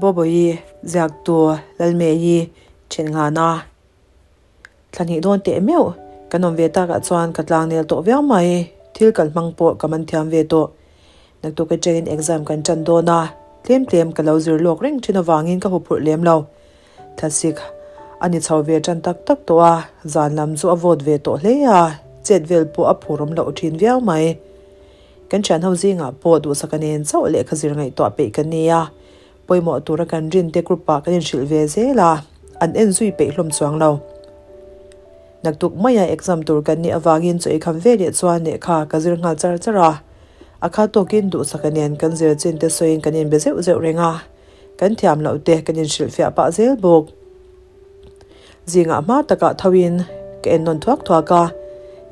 Boboyi ziaktu Lalmeyi then nghana thla hnih dawn teh meuh kan awm ve takah chuan ka tlang nel tawh viau mai. Thil kal hmang pawh ka man thiam ve tawh. Naktuk atangin exam kan tan dawn a, tlem tlem ka lo zir lawk reng thin avangin ka huphurh lem lo. Thlasik a ni chho ve tan tak tak tawh a, zan lam chu a vawt ve tawh hle a, chet vel pawh a phurawm loh thin viau mai. Kan thian ho zingah pawh duhsaka nen chauh lehkha zir ngaihtuah peih kan ni a, pawimawh tura kan rin te group ah kan inhrilh ve zel a, an en zui peih hlawm chuang lo. Naktuk maia exam tur kan nih avangin chaw eikham ve leh chuan lehkha ka zir nghal char char a, a kha tawkin duhsaka nen kan zir chin te sawiin kan inbe zeuh zeuh reng a, kan thiam loh te kan inhrilhfiah pah zel bawk. Zingah hma takah thoin ka en nawn thuak thuak a,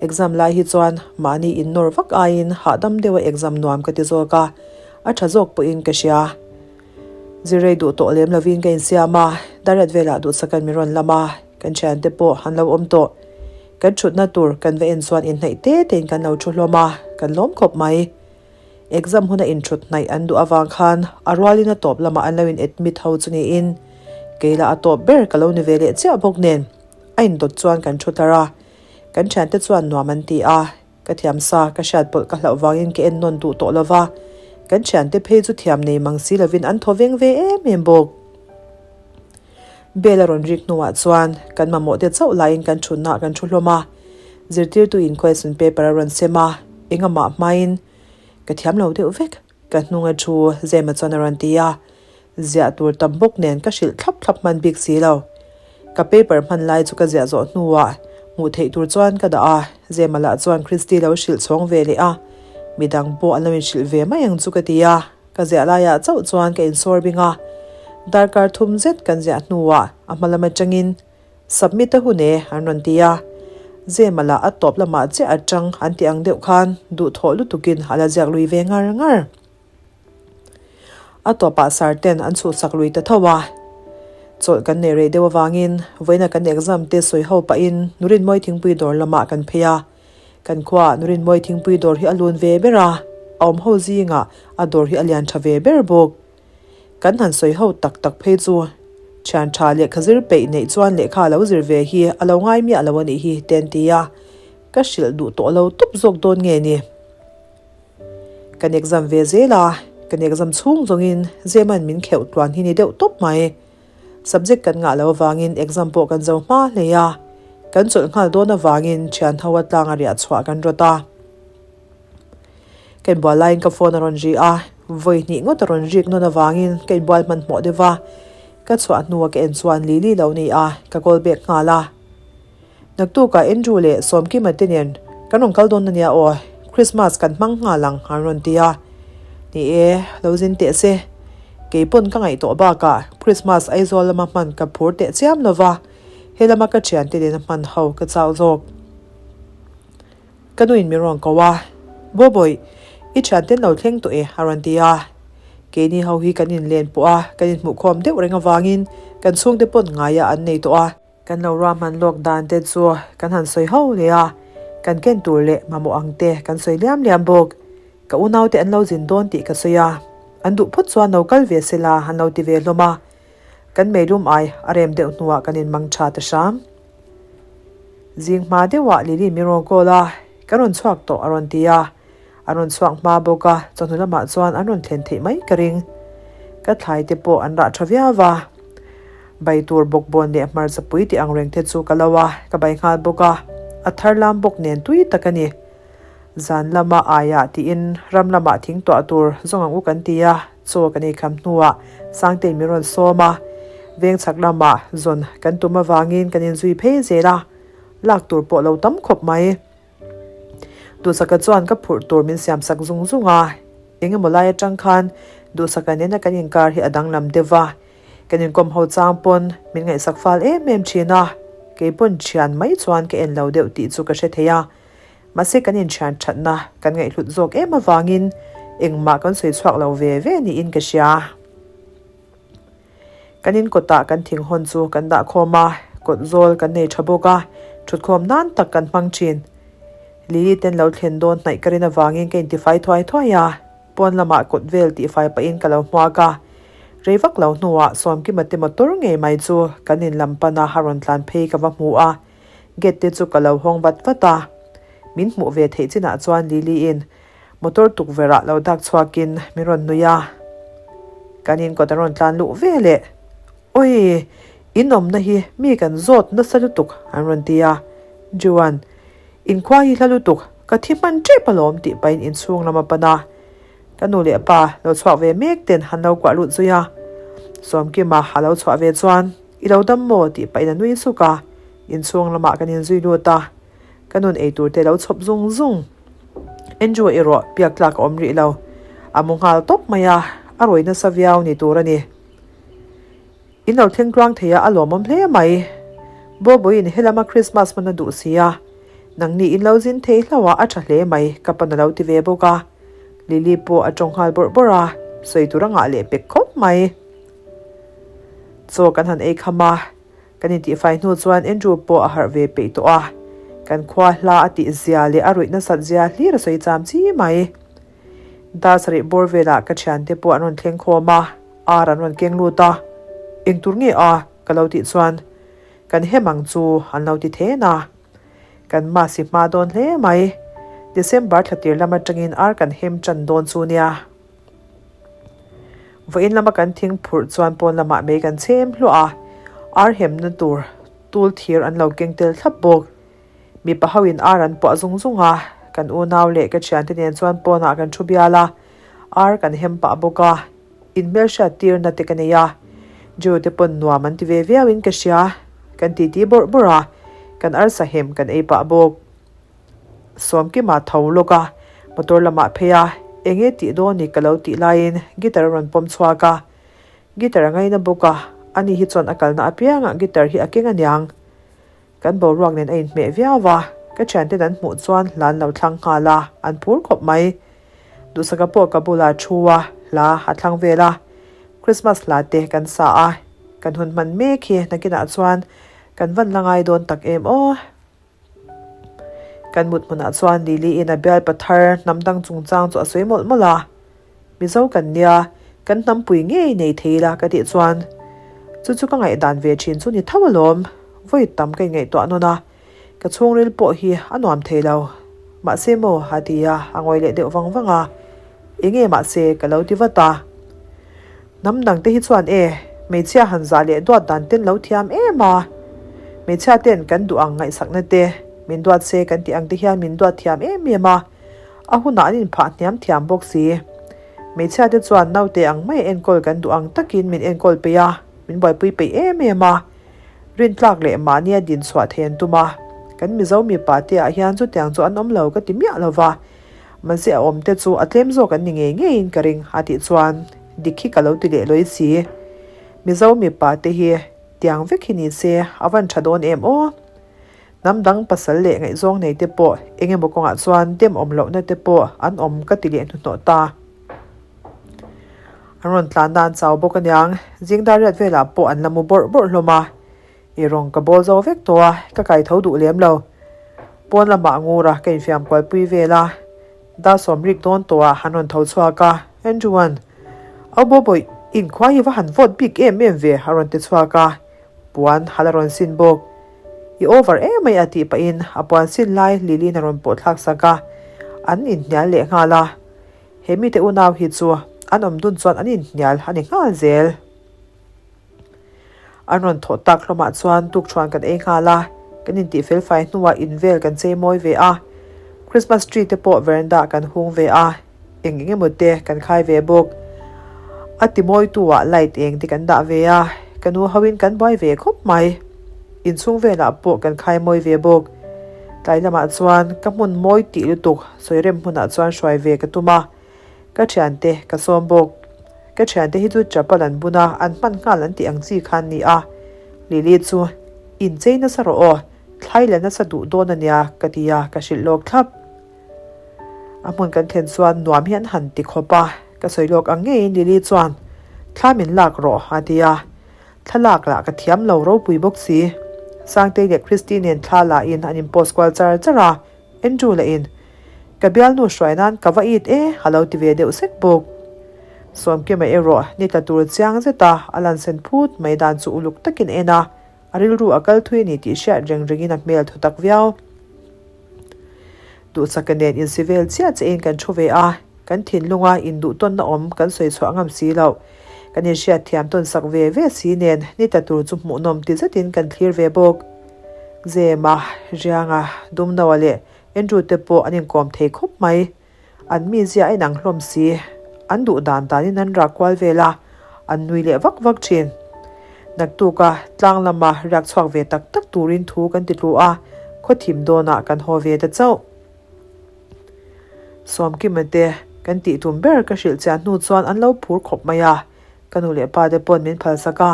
exam lai hi chuan mahni innawr vak aiin hahdam deuha exam nuam ka ti zawk a, a tha zawk pawhin ka hria. Zirrei duh tawh lem lovin ka insiam a, Darret velah duhsakan min rawn lam a, kan thiante pawh an lo awm tawh. Kan thutna tur kan va en chuan inhnaih te tein kan lo thu hlawm a, kan lawm khawp mai. Exam huna inthut hnaih an duh avang khan a rualin a tawp lamah an lo in admit ho chu niin kei lah a tawp ber ka lo ni ve leh chiah bawk nen a indawt chuan kan thu tar a, kan thiante chuan nuam an ti a, ka thiam sa ka hriat pawlh ka hlauh vangin ka en nawn duh tawh lo va, kan thiante phei chu thiam nei mang si lovin an thaw veng ve em em bawk. Bell a rawn rik hnuah chuan kan mamawh te chauh laiin kan thutna kan thu hlawm a, zirtirtu in question paper a rawn sem a, engamah hmain ka thiam lo deuh vek ka hnung a thu Zema chuan a rawn ti a, ziah tur tam bawk nen ka hrilh thlap thlap hman bik si lo. Ka paper hman lai chu ka ziah zawh hnuah hmuh theih tur chuan ka dah a, Zema lah chuan Christy lo hrilh chhawng ve leh a, midang pawh an lo inhrilh ve mai ang chu ka ti a. Ka ziah laiah chauh chuan ka insawr bing a, darkar thum zet kan ziah hnuah a hma lam atangin Submit a hun e an rawn ti a, Zema lah a tawp lamah chiah atang an ti ang deuh khan duhthawh lutukin a la ziak lui ve ngar ngar. A tawpah sar ten an chhuhsak lui ta tho a, chawlh kan nei rei deuh avangin vawiina kan exam te sawi ho pahin Nurinmawi thingpui dawr lamah kan phei a, Kan khuaah Nurinmawi thingpui dawr hi a lun ve ber a, a awm ho zingah a dawr hi a lian tha ve ber bawk. Kan han sawi ho tak tak phei chu thian tha lehkha zir peih neih chuan lehkha a lo zir ve hi a lo ngai miah lo a nih hi te an ti a, ka hrilh duh tawh lo tawp zawk dawn nge ni. Kan exam ve zel a, kan exam chhung zawngin Zeman min kheuh tluan hi ni deuh tawp mai. Subject kan ngah lo avangin exam pawh kan zo hma hle a, kan chawlh nghal dawn avangin thian ho a tlang a riah chhuah kan rawt a. Ka inbual laiin ka phone a rawn ri a, vawi hnih ngawt a rawn rik nawn avangin ka inbual hmanhmawh deuh va, ka chhuah hnua ka en chuan Lily lo ni a, ka call back nghal a. Naktukah Andrew leh Sawmkima te nen kan rawn kal dawn ania aw, Christmas kan hmang nghal ang an rawn ti a. Ni e, lo zin teh se. Kei pawn ka ngaih tawh bakah Christmas Aizawl lama hman ka phur teh chiam lo va, he lama ka thiante nena hman ho ka chau zawk. Ka nuin min rawn ko a, Bawbawih, i thianten lo thleng tawh e a rawn ti a. Keini ho hi kan inlen pawh a, kan inhmuhkhawm deuh reng avangin kan chhungte pawn ngaia an nei tawh a. Kan lo ruahman lawk dan te chu kan han sawi ho leh a, kan ken tur leh mamawh ang te kan sawi liam liam bawk. Ka unaute an lo zin dawn tih ka sawi a, an duh phawt chuan lo kal ve sela an lo ti ve hlawm a. Kan meilum ai a rem deuh hnuah kan inmang tha ta hram. Zing hma deuhah Lily min rawn call a, ka rawn chhuak tawh a rawn ti a. A rawn chhuak hma bawk a, chawhnu lamah chuan an rawn thlen theih mai ka ring. Ka thlai te pawh an rah tha viau va. Bai tur bawkbawn leh hmarcha pui tih ang reng te chu ka lo a, ka bai nghal bawk a. A thar lam bawk nen tui tak a ni. Zan lama aiah tiin ram lamah thing tuah tur zawng ang u kan ti a, chaw kan ei kham hnuah Sangtein min rawn sawm a. Veng chhak lamah zawn kan tum avangin kan inzui phei zel a, lak tur pawh lo tam khawp mai. Duhsaka chuan ka phurh tur min siam sak zung zung a, eng emaw lai atang khan Duhsaka nena kan inkar hi a danglam deuh va, kan inkawm ho chang pawn min ngaihsak fal em em thin a, kei pawn thian mai chuan ka en lo deuh tih chu ka hre thei a, mahse kan inthian thatna kan ngaihhlut zawk em avangin engmah kan sawi chhuak lo ve ve niin ka hria. Kan in kawtah kan thing hawn chu kan dah khawm a, kawt zawl kan nei tha bawk a, thutkhawm nan tak kan hmang thin. Lily ten lo thlen dawn hnaih ka rin avangin ka intifai thuai thuai a, pawn lamah kawt vel tihfai pahin ka lo hmuak a. Rei vak lo hnuah Sawmkima te motor ngei mai chu kan in lam pana a rawn tlan phei ka va hmu a, gate te chu ka lo hawng vat vat a. Min hmuh ve theih chinah chuan Lily-in motor tukverh ah lo dak chhuakin min rawn nui a. Kan in kawt a rawn tlan luh ve leh, Awi! In awmna hi mi kan zawt nasa lutuk an rawn ti a. Juan, Inkhua hi hla lutuk, ka thi hman tep alawm tih pahin inchhung lam a pan a. Ka nu leh pa lo chhuak ve mek ten han lo kuah lut zui a. Sawmkima a lo chhuah ve chuan, I lo dam maw? tih pahin a nui suk a. Inchhung lamah kan inzui lut a. Ka nun ei tur te lo chhawp zung zung. Andrew erawh biak tlak a awm rih lo. A mu nghal tawp mai a, a rawi nasa viau ni tur a ni. In lo thleng tluang thei a, a lawmawm hle mai. Boboiin helama Christmas hman a duh si a, nangni in lo zin thei hlauh a, a tha hle mai, ka pan a lo ti ve bawk a. Lily pawh a tawng nghal bawrh bawrh a, sawi tur a ngah leh pek khawp mai. Chaw kan han ei kham a, kan intihfai hnu chuan Andrew pawh a harh ve peih tawh a, kan khua hla a tih zia leh a ruih nasat zia hlir a sawi cham chi mai. Dar sarih bawr velah ka thiante pawh an rawn thleng khawm a, ar an rawn keng lut a, Eng tur nge a? ka lo tih chuan kan hem ang chu an lo ti then a. Kan masi hma dawn hle mai. December thla tir lam atangin ar kan hem tan dawn chu nia. Vawiin lama kan thing phurh chuan pawn lamah mei kan chhem hluah a, ar hemna tur tul thir an lo keng tel thlap bawk. Mipa ho in ar an puah zung zung a, kan unau leh ka thiante nen chuan pawnah kan thu bial a, ar kan hem pah bawk a, in hmelhriat tirna te ka nei a, Jew te pawn nuam an ti ve viau in ka hria, kan titi bawrh bawrh a, kan arsa hem kan ei pah bawk. Sawmkima tho lawk a, motor lamah phei a, enge tih dawn ni ka lo tih laiin guitar a rawn pawm chhuak a, guitar a ngaina bawk a, ani hi chuan a kalna apiangah guitar hi a keng aniang. Kan boruak nen a inhmeh viau va, ka thianten an hmuh chuan hla an lo thlang nghal a, an phur khawp mai. Duhsaka pawh ka bulah thu a, hla a thlang vel a. Christmas hla te kan sa a, kan hun hman mek hi nakinah chuan kan van la ngai dawn tak em aw. Kan mut hmunah chuan Lily in a bialpa thar hnam dang chungchang chu a sawi mawlh mawlh a. Mizo kan nia, kan hnampui ngei nei thei ila ka tih chuan chu chu ka ngaihdan ve thin chu ni tho alawm, vawi tam ka inngaihtuah nawn a, ka chhungril pawh hi a nuam thei lo. Mahse maw a ti a, a ngawi leh deuh vang vang a, enge mahse ka lo ti vat a. Hnam dang te hi chuan e, hmeichhia han zah leh duat dan ten lo thiam em a, hmeichhia ten kan duh ang ngaihsakna te, min duat se kan tih ang te hian min duat thiam em em a, A hunah an inphah hniam thiam bawk si. Hmeichhia te chuan naute ang mai a enkawl kan duh ang takin min enkawl peih a, min buaipui peih em em a. Rintlak leh mahnia din chhuah thei an tum a. Kan Mizo mipa te ah hian chutiang chu an awm lo ka ti miah lo va. Mahse a awm te chu a tlem zawk an ni ngei ngeiin ka ring a tih chuan dik hi ka lo ti leh lawi si. Mizo mipa te hi tiang vek hi ni se a van tha dawn em aw. Hnam dang pasal leh ngaihzawng nei te pawh eng emaw kawngah chuan dem awm lohna te pawh an awm ka ti leh hnuhnawh ta. An rawn tlan dan chau bawk aniang, zing dar riat velah pawh an la mu bawrh bawrh hlawm a. I rawng ka bawl zo vek tawh a, ka kai tho duh lem lo. Pawn lamah ngura ka infiam kualpui vel a, dar sawmrik dawn tawhah an rawn tho chhuak a, Andrew-a'n, Au Bawbawih, inkhua hi va han vawt bik em em ve a rawn ti chhuak a. Puan hal a rawn sin bawk. I over em mai a tih pahin a puan sin lai Lily-in a rawn pawh thlak sak a, an inhnial leh nghal a. He mite unau hi chu an awm dun chuan an inhnial a ni nghal zel. An rawn thawh tak hlawmah chuan tukṭhuan kan ei nghal a, kan intih felfai hnuah in vel kan chei mawi ve a. Christmas tree te pawh veranda kan hung ve a. Eng eng emaw te kan khai ve bawk. A ti mawitu ah light eng te kan dah ve a, ka nu ho in kan buai ve khawp mai. Inchhung velah pawh kan khai mawi ve bawk. Tlai lamah chuan ka hmun mawi tih lutuk sawi rem hmunah chuan hruai ve ka tum a, ka thiante ka sawm bawk. Ka thiante hi chu chapal an bun a, an hman nghal an tih ang chi kha an ni a. Lily chu inchei nasa rawh aw, thlai la nasa duh dawn a nia ka ti a, ka hrilh lawk thlap. A hmun kan thlen chuan nuam hi an han ti khawp a, ka sawi lawk ang ngeiin Lily chuan thla min lak rawh a ti a, thlalak lah ka thiam lo ropui bawk si. Sangtei leh Christy nen thla lah in an in post kual char char a, Andrew lah in ka bialnu hruai nan ka va it e a lo ti ve deuh sek bawk. Sawmkima erawh ni tla tur chiang zeta a lansen phut mai dan chu uluk takin a en a, a rilru a kal thui a ni tih hriat reng rengin a hmel thaw tak viau. Duhsaka nen insi vel chiah chiahin kan thu ve a, kan thinlunga induhtawnna awm kan sawi chhuah ngam si loh. Kan inhriat thiam tawn sak ve ve si nen ni tla tur chu hmuhnawm ti zetin kan thlir ve bawk. Zema, Rianga, Dumnoa leh Andrew te pawh an inkawm thei khawp mai. An mizia a inang hlawm si. An duh dan danin an rak kual vel a, an nui leh vak vak thin. Naktuka tlang lama riak chhuak ve tak tak turin thu kan ti tlu a, khaw thim dawnah kan haw ve ta chauh. Sawmkima te kan tih tum ber ka hrilh chiah hnu chuan an lo phur khawp mai a, ka nu leh pa te pawn min phalsak a.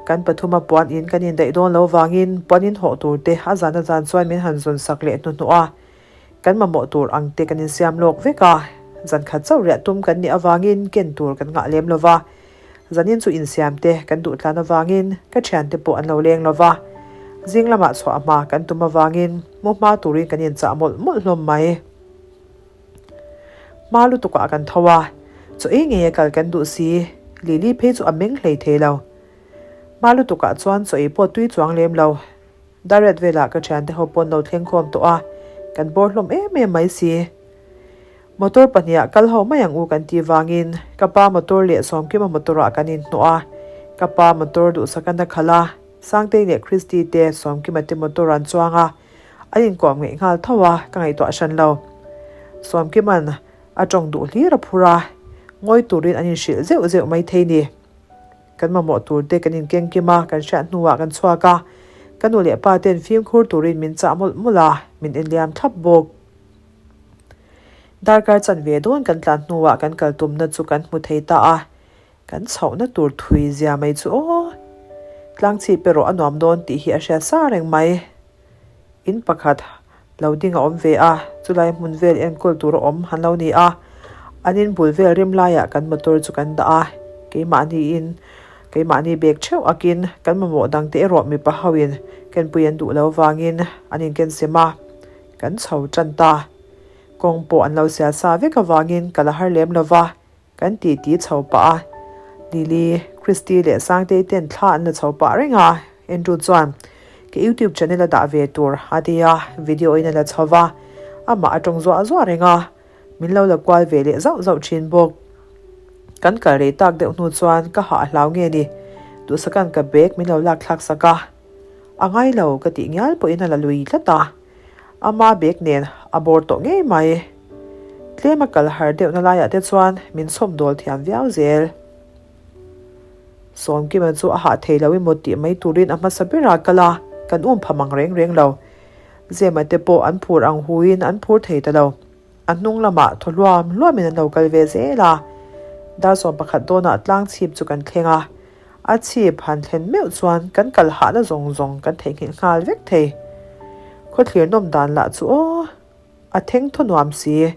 Kan pathuma puan in kan indaih dawn lo vangin puan in hawh tur te a zan a zan chuan min han zawn sak leh hnuhnawh a. Kan mamawh tur ang te kan insiam lawk vek a, zan khat chauh riah tum kan nih avangin ken tur kan ngah lem lo va. Zanin chu insiam te kan duh tlan avangin ka thiante pawh an lo leng lo va. Zing lamah chhuah hma kan tum avangin mu hma turin kan inchah mawlh mawlh hlawm mai. Hma lutukah kan tho a, chaw ei ngei a kal kan duh si, Lily phei chu a meng hlei thei lo. Hma lutukah chuan chaw ei pawh tui chuang lem lo. Darriat velah ka thiante ho pawn lo thleng khawm tawh a, kan bawr hlawm em em mai si. Motor pahniha kal ho mai ang u kan tih vangin ka pa motor leh Sawmkima motor ah kan inhnawh a, ka pa motor duhsak a na khalh a, Sangtei leh Christy te Sawmkima te motor an chuang a, an inkuah ngeih nghal tho a, ka ngaihtuah hran lo. Sawmkima'n a tawng duh hlir a phur a, ngawi turin an inhrilh zeuh zeuh maithei ni. Kan mamawh tur te kan inkeng kim a, kan hriat hnuah kan chhuak a, ka nu leh pa ten fimkhur turin min chah mawlh mawlh a, min enliam thlap bawk. Darkar chanve dawn kan tlan hnuah kan kal tumna chu kan hmu thei ta a, kan chhohna tur thui zia mai chu aw! Tlangchhip erawh a nuam dawn tih hi a hriat sa reng mai. In pakhat lo ding a awm ve a, chulai hmun vel enkawl tur a awm han lo ni a, an in bul vel rim laiah kan motor chu kan dah a, keimahniin keimahni bag theuh akin kan mamawh dangte erawh mipa hoin kenpui an duh lo vangin an inkensem a, kan chho tan ta. Kawng pawh an lo sial sa vek avangin ka la har lem lo va, Kan ti ti chho pah a, Lily, Christy leh Sangtei ten thla an la chho pah reng a, Andrew chuan ka YouTube channel a dah ve tur a ti a, video in a la chho va, amah a tawng zuah zuah reng a, min lo la kual ve leh zauh zauh thin bawk. Kan kal rei tak deuh hnu chuan ka hah a hlau nge ni, Duhsaka'n ka bag min lo lak thlak sak a, a ngai lo ka tih ngial pawhin a la lui tlat a. Ama bag nen a bawr tawh ngei mai. Tlem a kal har deuhna laiah te chuan min chhawm dawl thiam viau zel. Sawmkima chu a hah thei lo emaw tih mai turin a hmasa berah kal a, kan um pha mang reng reng lo. Zema te pawh an phur ang huin an phur thei ta lo. A hnung lamah thaw hluam hluamin an lo kal ve zel a. Dar 11 dawnah tlang chhip chu kan thleng a. A chhip han thlen meuh chuan kan kal hahna zawng zawng kan theihnghilh nghal vek thei. Khawthlir nawm dan lah chu aw, a theng thaw nuam si.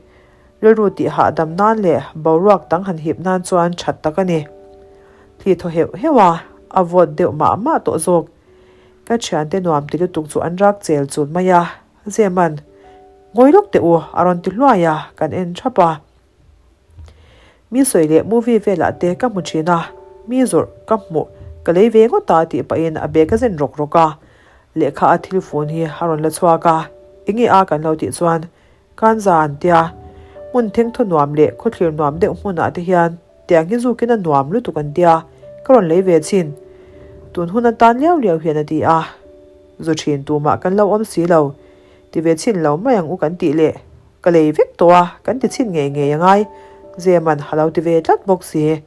Rilru tih hahdam nan leh boruak dang han hip nan chuan that tak a ni. Thli thaw heuh heuh a, a vawt deuh mah mah tawh zawk. Ka thiante nuam ti lutuk chu an rak chel chul mai a, Zeman, Ngawi lawk teh u, a rawn ti hluai a, kan en thap a. Mi sawi leh movie velah te ka hmu thin a, mi zawrh ka hmuh ka lei ve ngawt a tih pahin a bag a zen rawk rawk a, lehkha a thil fun hi a rawn la chhuak a, enge a kan lo tih chuan Kanza an tia, hmun thengthaw nuam leh khawthlir nuam deuh hmunah te hian tiang hi zukin a nuam lutuk an tia, ka rawn lei ve chin. Tun hun atan liau liau hian a ti a, zu thin tumah kan lo awm si lo, ti ve chin lo mai ang u kan tih leh. Ka lei vek tawh a, kan ti chhin ngei ngei a ngai, Zeman a lo ti ve tlat bawk si.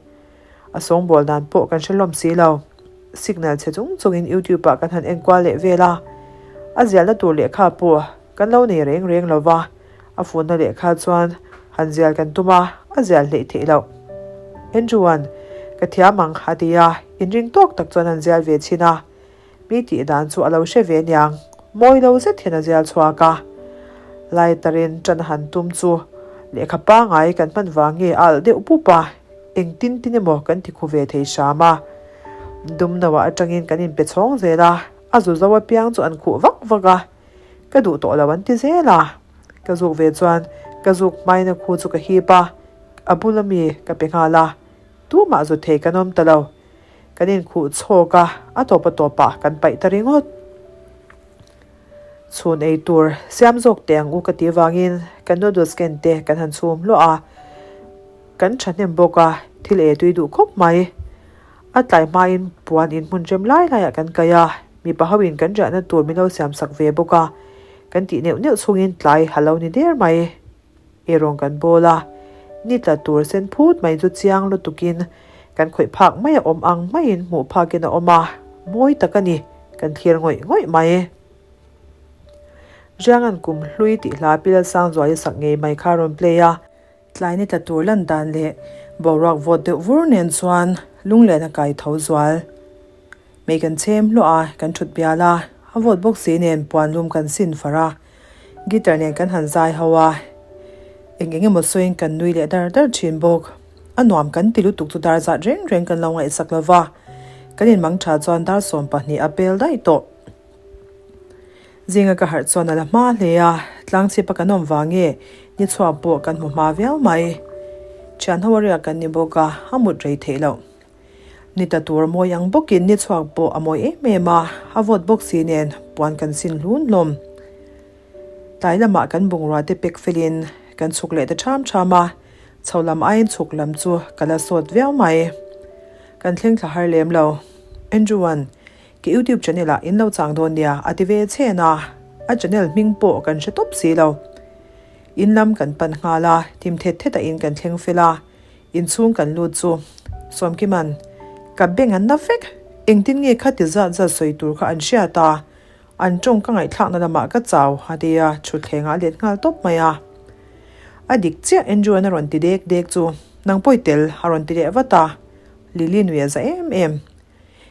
A sawngbawl dan pawh kan hre hlawm si lo. Signal chhe chung chungin YouTube ah kan han enkual leh vel a, a zialna tur lehkha pawh kan lo nei reng reng lo va, a funna lehkha chuan han zial kan tum a, a zial hleih theih loh. Andrew-a'n, Ka thiam ang, a ti a, inring tawk tak chuan an zial ve chhin a. Mi tih dan chu a lo hre ve niang, mawi lo zet hian a zial chhuak a. Lighter-in ṭan han tum chu lehkha pangai kan hman vang nge a alh deuh pup a, eng tin tin emaw kan ti khu ve thei hram a. Dum noah aṭangin kan inpe chhawng zel a, a zu zo apiang chu an khuh vak vak a, ka duh tawh lo an ti zel a. Ka zuk ve chuan ka zuk hmaina khu chu ka hip a, a bula mi ka pe nghal a. Tumah zu thei kan awm ta lo. Kan inkhuh chhawk a, a tawp a tawpah kan paih ta ringawt. Chhun ei tur siam zawk teh ang u ka tih vangin kan noodles ken te kan han chhum hluah a, kan thahnem bawk a, thil ei tui duh khawp mai. A tlai hmain puan in hmun rem lai laiah kan kai a, mipa hoin kan riahna tur min lo siam sak ve bawk a, kan tih neuh neuh chhungin tlai ha lo ni der mai. Eirawng kan bawl a, ni tla tur sen phut mai chu chiang lutukin kan khawih phak mai a awm ang maiin hmuh phakin a awm a, mawi tak a ni, kan thlir ngawih ngawih mai. Riangan kum hlui tih hla Pilal Sangzuali sak ngei mai kha a rawn play a, tlai ni tla tur lan dan leh boruak vawt deuh vur nen chuan lunglen a kai tho zual. Mei kan chhem hluah a, kan thut bial a, a vawt bawk si nen puan lum kan sin far a, guitar nen kan han zai ho a, eng eng emaw sawiin kan nui leh dar dar thin bawk. A nuam kan ti lutuk chu dar zat reng reng kan lo ngaihsak lo va, kan inmang tha chuan dar 12 a pel daih tawh. Zinga ka harh chuan a la hma hle a, tlangchhipa kan awm vang nge ni chhuak pawh kan hmu hma viau mai. Thian ho a riak kan ni bawk a, a mut rei theih loh. Ni ta tur mawi ang bawkin ni chhuak pawh a mawi em em a, a vawt bawk si nen puan kan sin hlun hlawm. Tlai lamah kan bungrua te pek felin kan chhuk leh ta ṭham ṭham a, chho lam aiin chhuk lam chu ka la sawt viau mai. Kan thleng thla har lem lo. Andrew-a'n Ka YouTube channel ah in lo chang dawn nia a ti ve chhen a, a channel hming pawh kan hre tawp si lo. In lam kan pan nghal a, thim thet thet ah in kan thleng fel a, Inchhung kan lut chu Sawmkima'n ka beng an na vek, engtin nge kha ti zat zat sawi tur kha an hriat a, an tawng ka ngaihthlakna lamah ka chau a ti a, thutthleng ah a let nghal tawp mai a. A dik chiah Andrew-a'n a rawn ti dek dek chu nang pawi tel a rawn ti leh vat a, Lily nui a za em em.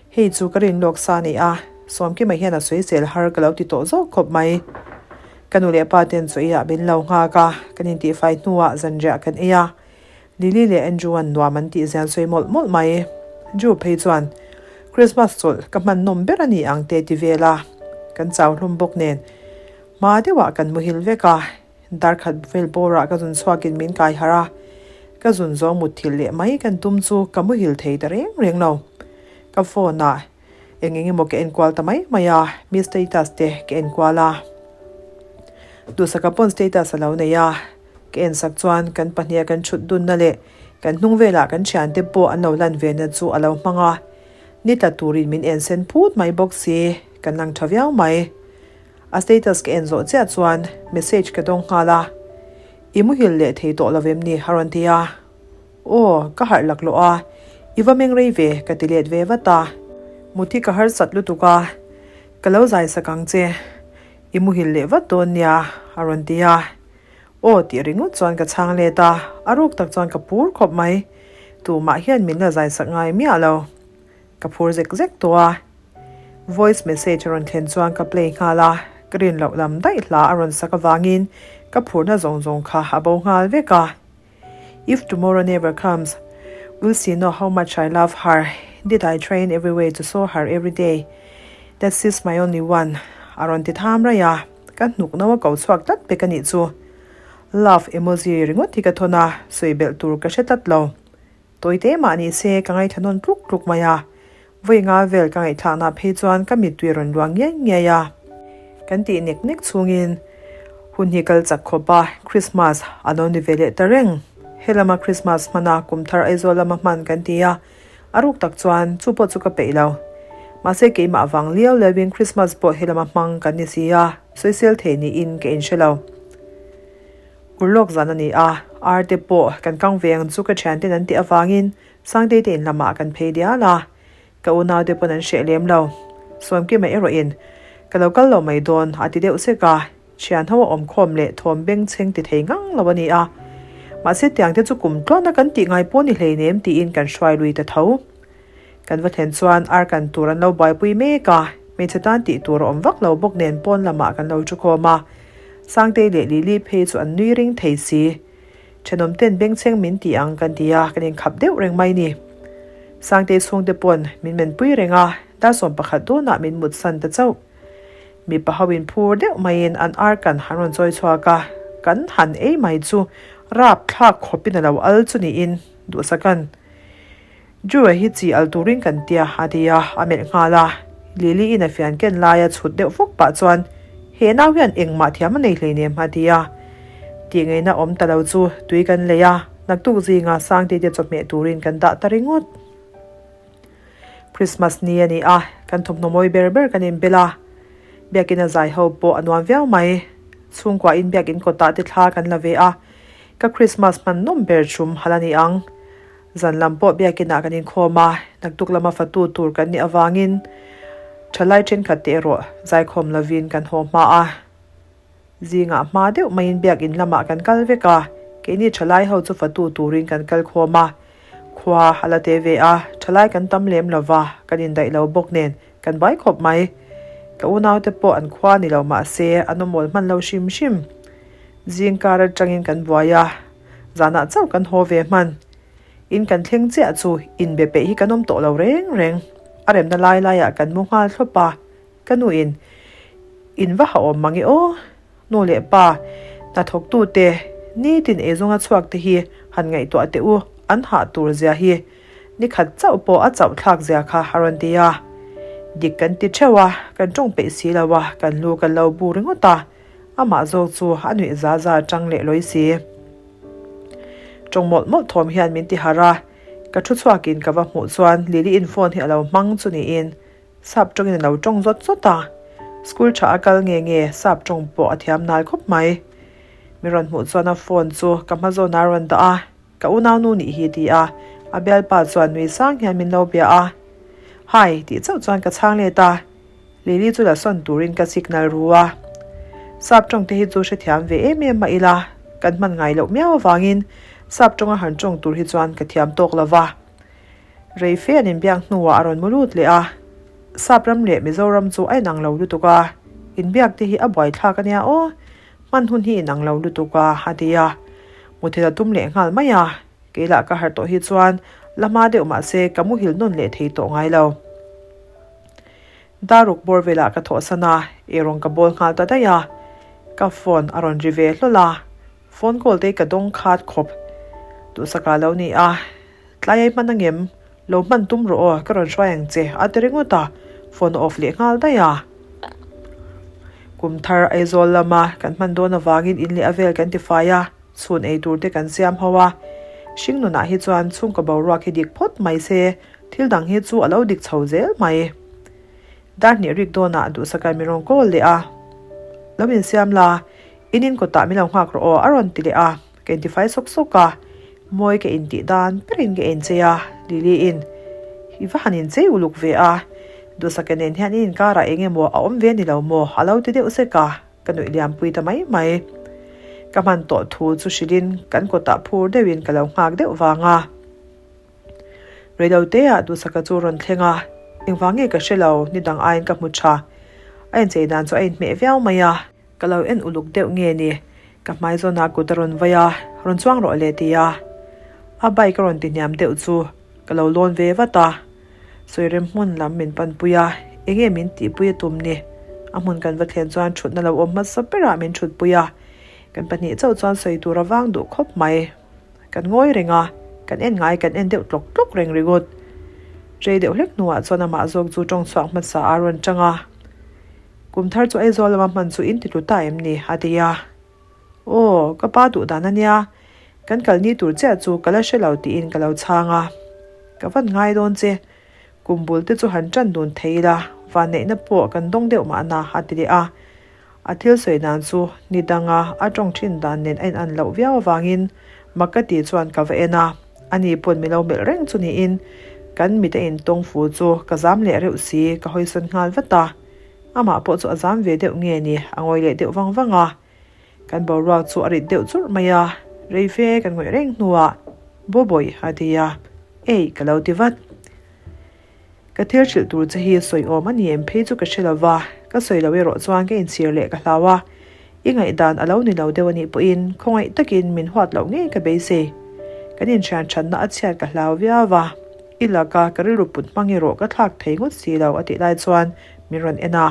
Hei chu ka rin lawk sa ni a, Sawmkima hian a sawisel har ka lo ti tawh zawk khawp mai. Ka nu leh pa ten chaw eiah min lo nghak a, kan intihfai hnuah zanriah kan ei a, Lily leh Andrew an nuam an tih zian sawi mawlh mawlh mai. Drew phei chuan, Christmas chawlh ka hman nawm ber a ni ang te ti vel a, kan chau hlum bawk nen hma deuhah kan muhil vek a, darkhat vel bawrah ka zun chhuakin min kai harh a, ka zun zawng mutthilh leh mai kan tum chu ka muhil thei ta reng reng lo. Ka phone ah eng eng emaw ka enkual ta mai mai a, mi status te ka enkual a, Duhsaka pawn status a lo nei a. Ka ensak chuan kan pahniha kan thut dunna leh kan hnung velah kan thiante pawh an lo lan vena chu a lo hmang a, ni tla turin min en sen phut mai bawk si, kan lang tha viau mai. A status ka en zawh chiah chuan message ka dawng nghal a, I muhil leh thei tawh lo vem ni? a rawn ti a. Aw, ka harh laklawh a, i va meng rei ve ka ti let ve vat a. Muthi ka harsat lutuk a, ka lo zai sak ang che. I muhil leh vat dawn nia, a rawn ti a. Aw tih ringawt chuan ka chhang let a, a ruk tak chuan ka phur khawp mai. Tumah hian min la zai sak ngai miah lo. Ka phur zek zek tawh a. Voice message a rawn thlen chuan ka play nghal a, ka rin loh lam daih hla a rawn sak avangin ka phurna zawng zawng kha a bo nghal vek a. If tomorrow never comes, will she know how much I love her? Did I try in every way to show her every day that she's my only one? A rawn ti tham raih a, ka hnuk no a ko chhuak tlat pek a nih chu. Love emoji ringawt hi ka thawn a, sawi belh tur ka hre tlat lo. Tawite mah ni se ka ngaithla nawn tluk tluk mai a, vawi nga vel ka ngaihthlakna phei chuan ka mittui a rawn luang ngiai ngiai a. Kan tih nek nek chhungin hun hi kal chak khawp a, Christmas a lo ni ve leh ta reng. He lama Christmas hmana kum thar Aizawl lama hman kan ti a, a ruk tak chuan chu pawh chu ka peih lo. Mahse keimah vang liau liauin Christmas pawh he lama hmang kan ni si a, sawisel thei niin ka inhre lo. Urlawk zan a ni a, ar te pawh kan kang ve ang chu ka thianten an tih avangin Sangtei te in lamah kan phei dial a, ka unau te pawn an hreh lem lo. Sawmkima erawhin ka lo kal lo mai dawn a ti deuh sek a, thian ho a awm khawm leh thawm beng chheng ti thei ngang lo a ni a. Mahse tiang te chu kum tluana kan tih ngai pawh ni hleinem tiin kan hruai lui ta tho. Kan va thlen chuan ar kan tur an lo buaipui mek a, hmeichhe tan tih tur a awm vak lo bawk nen pawn lamah kan lo thu khawm a, Sangtei leh Lily phei chu an nui ring thei si. Thenawm ten bengchheng min ti ang kan ti a, kan inkhap deuh reng mai ni. Sangtei chhungte pawn min menpui reng a, dar 11 dawnah min mutsan ta chauh. Mipa ho in phur deuh maiin an ar kan han rawn chawi chhuak a, kan han ei mai chu rapthlak khawpin a lo al chu niin Duhsaka'n. Drew-a hi chi al turin kan tia a ti a, a melh nghal a. Lily-in a fian ken laia chhut deuh fawk pah chuan, He nau hian engmah thiam a nei hleinem a ti a. Tih ngaihna awm ta lo chu tui kan lei a, naktuk zinga Sangtite chawhmeh turin kan dah ta ringawt. Christmas ni a ni a, kan thawmhnaw mawi ber ber kan inbel a. Biakina zai ho pawh a nuam viau mai. Chhungkuain biakin kawtah te thla kan la ve a, ka Christmas hman nawm ber chum hal a ni ang. Zan lam pawh biakinah kan inkhawm a, naktuk lama fatu tur kan nih avangin thalai thenkhat te erawh zaikhawm lovin kan haw hma a. Zingah hma deuh maiin biakin lamah kan kal vek a, keini thalai ho chu fatu turin kan kal khawm a. Khua a la te ve a, thalai kan tam lem lova, kan indaih lo bawk nen kan buai khawp mai. Ka unaute pawh an khua ni lo mahse an awmawl hman lo hrim hrim. Zingkar atangin kan buai a, zanah chauh kan haw ve hman. In kan thleng chiah chu inbe peih hi kan awm tawh lo reng reng. A remna lai laiah kan mu nghal thlawp a, ka nuin in va ha awm mang e aw. Nu leh pa, hnathawktute, nitin eizawnga chhuak te hi han ngaihtuah teh u, an hah tur zia hi. Ni khat chauh pawh a chauh thlak zia kha a rawn ti a. Dik kan ti theuh a, kan tawng peih si lo a, kan lu kan lo bu ringawt a. Amah zawk chu a nuih za za tang leh lawi si. Tawng mawlh mawlh thawm hian min ti harh a, ka thu chhuakin ka va hmuh chuan Lily in phone hi a lo hmang chu niin sap tawngin a lo tawng zawt zawt a. School tha a kal nge nge sap tawng pawh a thiam nal khawp mai. Mi rawn hmuh chuan a phone chu ka hma zawnah a rawn dah a, ka unaunu nih hi ti a, a bialpa chuan nui sang hian min lo bia a. Hi tih chauh chuan ka chhang let a. Lily chu la sawn turin ka signal ru a. Sap tawng te hi chu hrethiam ve em em mah ila, kan hman ngai loh miau avangin sap tawnga han tawng tur hi chuan ka thiam tawk lo va. Rei fe an inbiak hnuah a rawn mu lut leh a. Sap ram leh Mizoram chu a inang lo lutuk a, inbiak te hi a buaithlak a nia aw, hman hun hi inang lo lutuk a, a ti a. Muthilh a tum leh nghal mai a. Kei lah ka harh tawh hi chuan la hma deuh mah se ka muhil nawn leh thei tawh ngai lo. Daruk bawr velah ka thawhsan a, eirawng ka bawl nghal ta daih a. Ka phone a rawn ri ve hlawl a, phone call te ka dawng khat khawp. Duhsakah lo ni a, tlai ai hman angem? Lo hman tum rawh aw, ka rawn hruai ang che a ti ringawt a, phone a off leh nghal daih a. Kum thar Aizawl lama kan hman dawn avangin in leh a vel kan tifai a. Chhun ei tur te kan siam ho a, hring nunah hi chuan chhungkaw boruak hi dik phawt mai se, thil dang hi chu a lo dik chho zel mai. Dar hnih rik dawnah duhsaka mi rawn kawl leh a, Lo insiam la, in in kawtah min lo nghak rawh aw a rawn ti leh a, ka intifai sawk sawk a, mawi ka intih dan berin ka inchei a, Lily-in i va han inchei uluk ve a, duhsaka nen hian in inkarah eng emaw a awm ve ni lo maw a lo ti deuh sek a. Ka nuih liam pui ta mai mai. Ka hman tawh thu chu hrilhin kan kawtah phur deuhin ka lo nghak deuh vang a. Reiloteah Duhsaka chu rawn thleng a, engvang nge ka hre lo, ni dang aiin ka hmu tha. A inchei dan chu a inhmeh viau mai a. Ka lo en uluk deuh nge ni, ka hmai zawnah kut a rawn vai a, rawn chuang rawh le ti a. A bike a rawn ti hniam deuh chu ka lo lawn ve vat a. Sawirem hmun lam min panpui a, enge min tihpui a tum ni? A hmun kan va thlen chuan thutna lo awm hmasa berah min thutpui a, kan pahnih chauh chuan sawi tur a vang duh khawp mai. Kan ngawi reng a, kan en ngai kan en deuh tlawk tlawk reng ringawt. Rei deuh hlek hnuah chuan amah zawk chu tawng chhuak hmasa a rawn chang a, Kum thar chu Aizawl lama hman chu in ti tlu ta em ni? a ti a. Aw, ka pa duh dan a nia, kan kal ni tur chiah chu ka la hre lo tiin ka lo chhang a. Ka van ngai dawn che, kum bul te chu han tan dun thei ila, vanneihna pawh kan dawng deuh mahna a ti leh a. A thil sawi dan chu ni danga a tawng thin dan nen a inan loh viau avangin mak ka tih chuan ka va en a, ani pawn mi lo melh reng chu niin kan mit a intawng fu chu ka zam leh reuh si ka hawisawn nghal vat a. Amah pawh chu a zam ve deuh nge ni, a ngawi leh deuh vang vang a. Kan boruak chu a rit deuh churh mai a, rei fe kan ngawih reng hnuah Bawbawih a ti a, Ei, ka lo ti vat. Ka thil hrilh tur che hi sawi awm a ni em phei chu ka hre lo va, ka sawi lo erawh chuan ka inchhir leh ka hlau a. I ngaihdan a lo ni lo deuh a nih pawhin khawngaih takin min huat loh ngei ka beisei. Kan inhrian thatna a chhiat ka hlau viau va, i laka ka rilru put hmang erawh ka thlak thei ngawt si lo a tih lai chuan min rawn en a.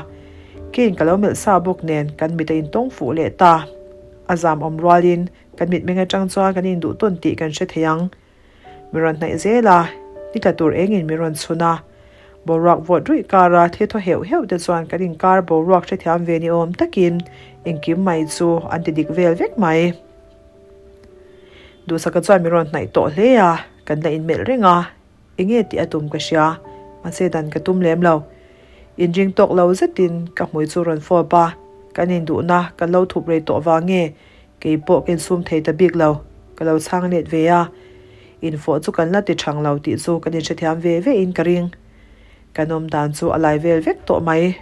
Kane ka lo melh sa bawk nen kan mit a intawng fuh leh ta. A zam awm rualin kan mitmeng atang chuan kan induh tawn tih kan hre thei ang. Min rawn hnaih zel a. Ni tla tur engin min rawn chhun a. Boruak vawt ruih kara thli thaw heuh heuh te chuan kan inkar boruak hrethiam ve ni awm takin engkim mai chu an ti dik vel vek mai. Duhsaka chuan min rawn hnaih tawh hle a, kan la inmelh reng a, enge tih a tum ka hria, mahse dan ka tum lem lo. Inring tawk lo zetin ka hmui chu rawn fawp a, kan induhna kan lo thup rei tawh vang nge Kei pawh ka insum thei ta bik lo, ka lo chhang let ve a. Infawh chu kan la ti thang lo tih chu kan inhrethiam ve ve in ka ring. Kan awm dan chu a lai vel vek tawh mai.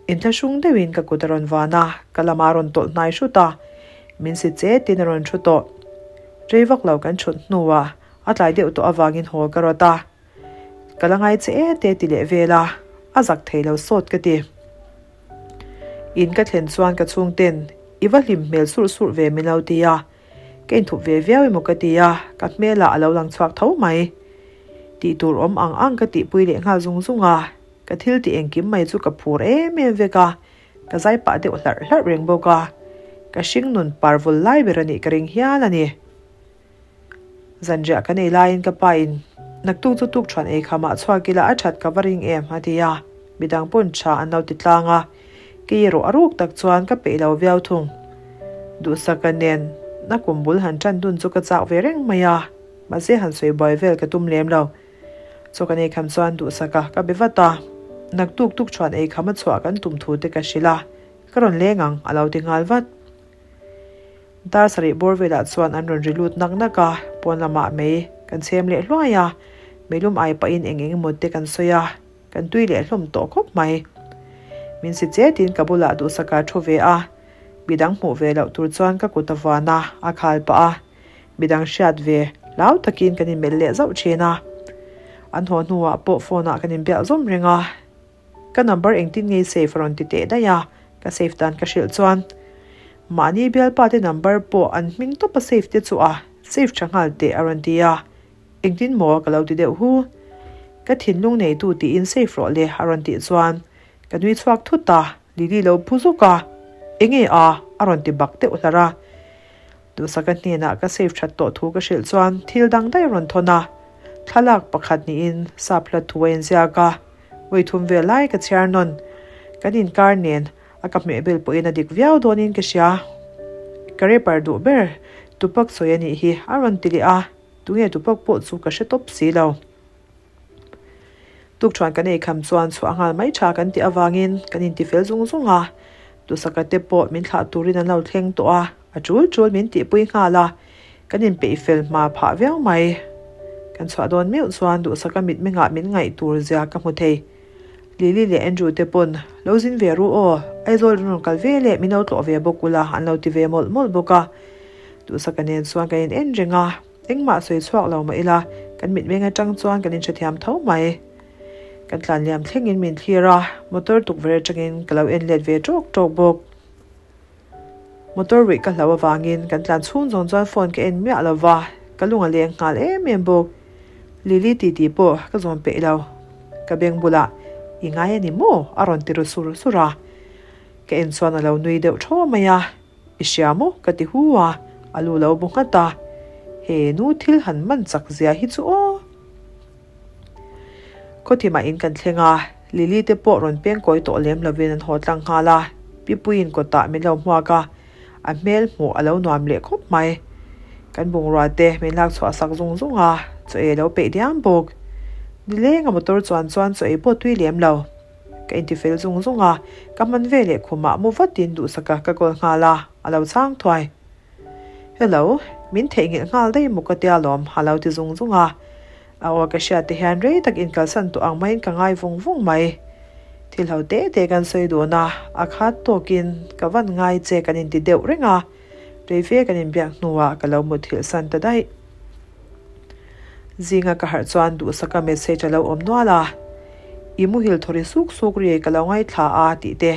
Inthlahrung deuhin ka kut a rawn van a, ka lamah a rawn tawlh hnai hrut a. Min si chetin a rawn thu tawh. Rei vak lo kan thut hnuah a tlai deuh tawh avangin haw ka rawt a. Ka la ngai che e te ti leh vel a, a zak thei lo sawt ka ti. In ka thlen chuan ka chhungten i va hlim hmel surh surh ve min lo ti a, ka inthup ve viau emaw ka ti a, ka hmelah a lo lang chhuak tho mai. Tih tur awm ang ang ka tihpui leh nghal zung zung a, ka thil tih engkim mai chu ka phur em em vek a, ka zai pah deuh hlarh hlarh reng bawk a, ka hringnun parvul lai ber a nih ka ring hial a ni. Zanriah kan ei laiin ka pa in, Naktuk chu tukṭhuan ei khamah chhuak ila a ṭhat ka va ring em? a ti a, midang pawn ṭha an lo ti tlang a, kei erawh a ruk tak chuan ka peih lo viau thung. Duhsaka nen na kum bul han ṭan dun chu ka chak ve reng mai a, mahse han sawi buai vel ka tum lem lo. Chaw kan ei kham chuan Duhsaka ka be vat a, naktuk tukṭhuan ei kham a chhuah kan tum thu te ka hrilh a, ka rawn leng ang a lo ti nghal vat. Dar sarih bawr velah chuan an rawn ri lut nak nak a, pawn lamah mei kan chhem leh hluai a, meilum ai pahin eng eng emaw te kan sawi a, kan tui leh hlawm tawh khawp mai. Min si chetin ka bulah duhsaka thu ve a, midang hmuh ve loh tur chuan ka kut a vuan a, a khal pah a, midang hriat ve hlau takin kan inmelh leh zauh thin a. An haw hnuah pawh phone ah kan inbiak zawm reng a. Ka number engtin nge i save a rawn ti teh daih a, ka save dan ka hrilh chuan mahni bialpa te number pawh an hming tawp a save te chu a save tha nghal teh a rawn ti a, engtin maw ka lo ti deuh hu. Ka thinlung neitu tiin save rawh le a rawn tih chuan ka nui chhuak thut a, Lily lo phu zuk a, enge a a rawn ti bak deuh hlar a. Duhsaka hnenah ka save that tawh thu ka hrilh chuan thil dang daih a rawn thawn a, thlalak pakhat niin sap hla thu a inziak a, vawi thum vel lai ka chhiar nawn. Kan inkar nen a ka hmehbel pawhin a dik viau dawnin ka hria. Ka rapper duh ber Tupac sawi a nih hi a rawn ti leh a, tunge Tupac pawh chu ka hre tawp si lo. Tukṭhuan kan ei kham chuan chhuah nghal mai tha kan tih avangin kan intifel zung zung a, Tusaka te pawh min thlah turin an lo thleng tawh a, a ṭul ṭul min tihpui nghal a, kan inpeih fel hma phah viau mai. Kan chhuah dawn meuh chuan Duhsaka mitmengah min ngaih tur zia ka hmu thei. Lily leh Andrew te pawn lo zin ve ru aw, Aizawl in rawn kal ve leh min lo tlawh ve bawk ula an lo ti ve mawlh mawlh bawk a. Duhsaka nen chuan kan in en reng a. Engmah sawi chhuak lo mah ila, kan mitmeng atang chuan kan inhrethiam tho mai. Kan tlan liam thlengin min thlir a, motor tukverh atangin ka lo en let ve tawk tawk bawk. Motor ruih ka hlau avangin kan tlan chhung zawng chuan phone ka en miah lo va, ka lung a leng nghal em em bawk. Lily titi pawh ka zawn peih lo. Ka beng bulah, I ngai a ni maw? a rawn ti ru sur sur a. Ka en chuan a lo nui deuh thaw mai a. I hria maw? ka ti hu a, a lu lo bu nghat a. He nu thil han man chak zia hi chu aw. Khawthimah in kan thleng a, Lily te pawh rawn peng kawi tawh lem lovin an haw tlang nghal a, Pipuiin kawtah min lo hmuak a, a hmel hmuh a lo nuam leh khawp mai. Kan bungrua te min lak chhuah sak zung zung a, chaw ei a lo peih diam bawk. Nileng a motor chuan chuan chaw ei pawh tui lem lo. Ka intifel zung zung a, ka hman ve leh khumah mu vatin duhsaka ka call nghal a, a lo chhang thuai. Hello, min theihnghilh nghal daih maw ka tia lawm a lo ti zung zung a. A aw ka hriat te hian rei tak inkalsan tawh ang maiin ka ngai vung vung mai. Thil ho te te kan sawi dun a, a khat tawkin ka van ngai che kan inti deuh reng a, rei fe kan inbiak hnuah ka lo muthilh san ta daih. Zinga ka harh chuan duhsaka message a lo awm nual a, I muhil thaw ri suk suk ri ka lo ngaithla a tih te,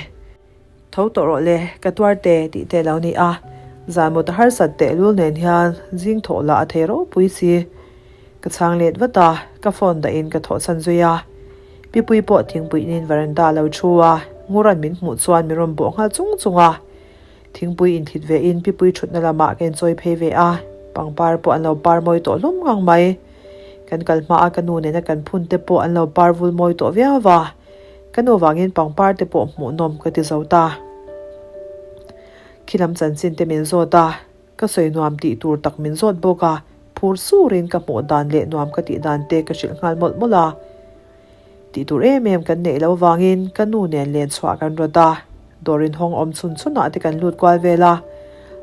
Tho tawh rawh le, ka tuar te tih te a lo ni a, zan mut a harsat tehlul nen hian zing thawh lah a thei ropui si. Ka chhang let vat a, ka phone dahin ka thawhchhan zui a. Pipui pawh thingpuiin veranda a lo thu a, Ngura'n min hmuh chuan min rawn bawh nghal chung chung a. Thingpui inthlit ve in Pipui thutna lamah ka inchawi phei ve a, pangpar pawh an lo par mawi tawh hlawm ngang mai. Kan kal hmaa ka nu nena kan phun te pawh an lo par vul mawi tawh viau va, ka nu vangin pangpar te pawh hmuhnawm ka ti zo ta. Khi lam chanchin te min zawt a, ka sawi nuam tih tur tak min zawt bawk a, phur surin ka hmuh dan leh nuam ka tih dan te ka hrilh nghal mawlh mawlh a. Tih tur em em kan neih loh vangin ka nu nen len chhuah kan rawt a, dawr inhawng awm chhun chhunah te kan lut kual vel a,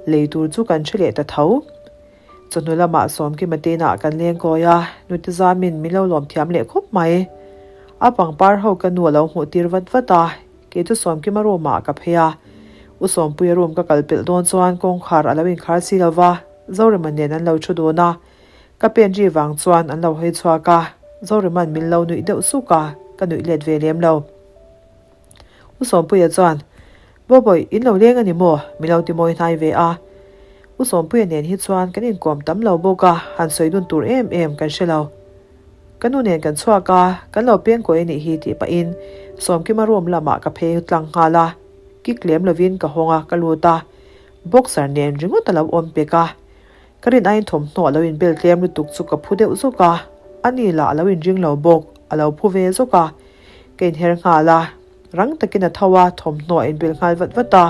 lei tur chu kan hre leh ta tho. Chawhnu lamah Sawmkima te inah kan leng kawi a, nute zamin min lo lawm thiam leh khawp mai. A pangpar ho ka nu a lo hmuh tir vat vat a, kei chu Sawmkima room ah ka phei a. U Sawmpuia room ka kal pelh dawn chuan kawngkhar a lo inkhar si lo va, Zorema nen an lo thu dun a. Ka pen ri vang chuan an lo hawi chhuak a, Zorema'n min lo nuih deuh suk a, ka nuih let ve lem lo. U Sawmpuia chuan, Bawbawih, in lo leng a ni maw? Min lo ti mawi hnai ve a. U Sawmpuia nen hi chuan kan inkawm tam lo bawk a, han sawi dun tur em em kan hre lo. Ka nu nen kan chhuak a, kan lo peng kawi a nih hi tih pahin Sawmkima room lamah ka phei tlang nghal a, kik lem lovin ka hawng a, ka lut a, boxer nen ringawt a lo awm pek a. Ka rin aiin thawmhnaw a lo inbel tlem lutuk chu ka phu deuh zawk a, ani lah a lo inring lo bawk, a lo phu ve zawk a. Ka inher nghal a, rang takin a tho a, thawmhnaw a inbel nghal vat vat a.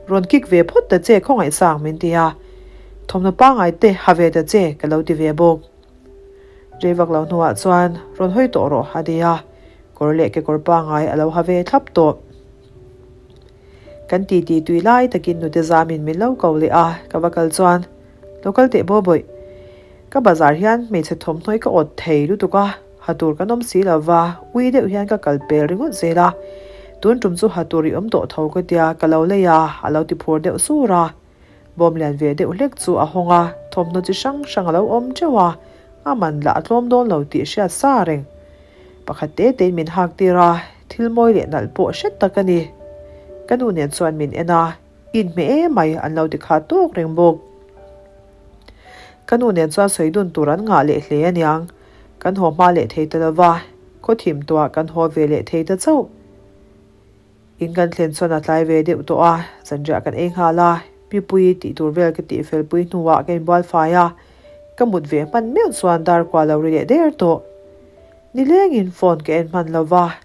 Rawn kik ve phawt ta che khawngaihsang min ti a, thawmhnaw pangngai te ha ve ta che ka lo ti ve bawk. Rei vak lo hnuah chuan rawn hawi tawh rawh a ti a, kawr leh kekawr pangngai a lo ha ve thlap tawh. Kan titi tui lai takin nute zamin min lo ko leh a, ka va kal chuan, Lo kal teh baw bawih. Ka bazar hian hmeichhe thawmhnawi ka awt thei lutuk a, ha tur kan awm si lo va, ui deuh hian ka kal pel ringawt zel a. Tun tum chu ha tur i awm tawh tho ka tia, ka lo lei a, a lo ti phur deuh sur a. Bawm lian ve deuh hlek chu a hawng a, thawmhnaw chi hrang hrang a lo awm teuh a, a man lah a tlawm dawn lo tih hriat sa reng. Pakhat te tein min hak tir a, thil mawi leh nalh pawh hret tak a ni. Ka nu nen chuan min en a, inhmeh em mai an lo ti kha tawk reng bawk. Ka nu nen chuan sawi dun tur an ngah leh hle aniang, kan haw hma leh thei ta lo va, khaw thim tuah kan haw ve leh thei ta chauh. In kan thlen chuan a tlai ve deuh tawh a, zanriah kan ei nghal a, Pipuii tih tur vel ka tih fel pui hnuah ka inbual fai a, ka mut ve hman meuh chuan dar kua lo ri leh der tawh. Nilengin phone ka en hman lo va,